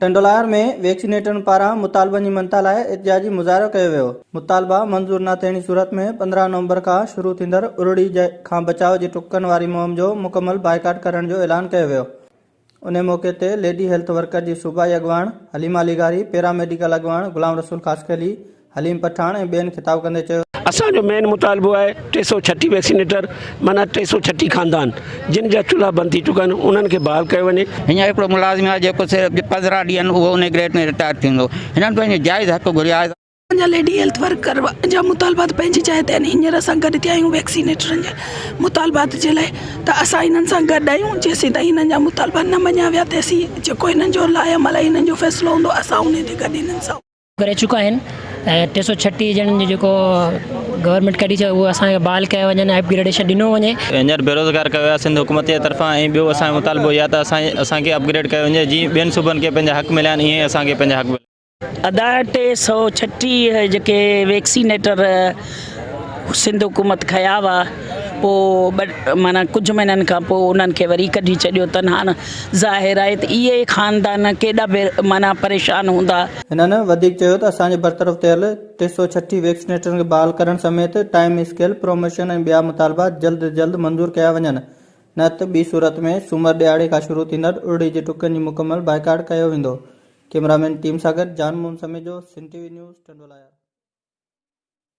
ٽنڊوالهيار ۾ ويڪسينيٽرن پاران مطالبن جي مڃتا لاء احتجاجي مظاهرو ڪيو ويو. مطالبا منظور نه ٿيڻ جي صورت ۾ 15 نومبر کان شروع ٿيندڙ ارڙي کان بچاء جي ٽڪن واري مهم جو مڪمل بائيڪاٽ ڪرڻ جو اعلان ڪيو ويو. انهي موقعي تي ليڊي هيلٿ ورڪر جي صوبائي اڳواڻ حليما لغاري، پيرا ميڊيڪل اڳواڻ غلام رسول خاصخيلي، حليم پٺاڻ ۽ ٻين خطاب ڪندي چيو. اسان جو مين مطالبو آهي 336 ويڪسينيٽر معنيٰ 336 خاندان جن جا چولها بند ٿي چڪا آهن انهن کي بحال ڪيو وڃي. هينئر هڪڙو ملازم آهي جيڪو صرف 15 ڏينهن اهو انهي گريڊ ۾ رٽائر ٿيندو. هنن پنهنجو جائز حق گهريو آهي. اسان جا ليڊي هيلٿ ورڪر جا مطالبات پنهنجي جاء تي آهن هينئر اسان گڏ ٿيا آهيون ويڪسينيٽرن جي مطالبات جي لاء ته اسان هنن سان گڏ آهيون جيسين تائين هنن جا مطالبا نه مڃيا ويا تيسين جيڪو هنن جو لاء عمل آهي هنن جو فيصلو هوندو اسان انهي تي گڏ هنن سان ڪري چڪا آهن ۽ 336 ڄڻن جو جيڪو گورنمينٽ ڪڍي چيو اهو اسان کي بحال ڪيو وڃن ۽ اپگريڊيشن ڏنو وڃي. هينئر بيروزگار ڪيو ويو آهي سنڌ حڪومت جي طرفان ۽ ٻيو اسان جو مطالبو اهو آهي ته اسان اسان کي اپگريڊ ڪيو وڃي جيئن ٻين صوبن کي پنهنجا حق مليا آهن ائين ئي اسان کي پنهنجا حق ملن. ادا 336 جيڪي ويڪسينيٽر سنڌ حڪومت کنيا هئا پوء ٻه معنيٰ ڪجهه مهينن کان پوء انهن کي وري ڪڍي ڇڏيو اٿن هاڻ ظاهر آهي ته اهي خاندان ڪيڏا به معنيٰ پريشان هوندا. هنن وڌيڪ چيو ته اسان جي برطرف ٿيل 336 ويڪسينيٽرن کي بحال ڪرڻ سميت ٽائيم اسڪيل، پروموشن ۽ ٻيا مطالبا جلد از جلد منظور ڪيا وڃن نه ته ٻي صورت ۾ سومر ڏهاڙي کان شروع ٿيندڙ ارڙي جي ٽڪن جي مڪمل بائيڪاٽ ڪيو ويندو. ڪئميرامين ٽيم سان گڏ Jan Muhammad Samejo, Sindh T V news, Tando Allahyar.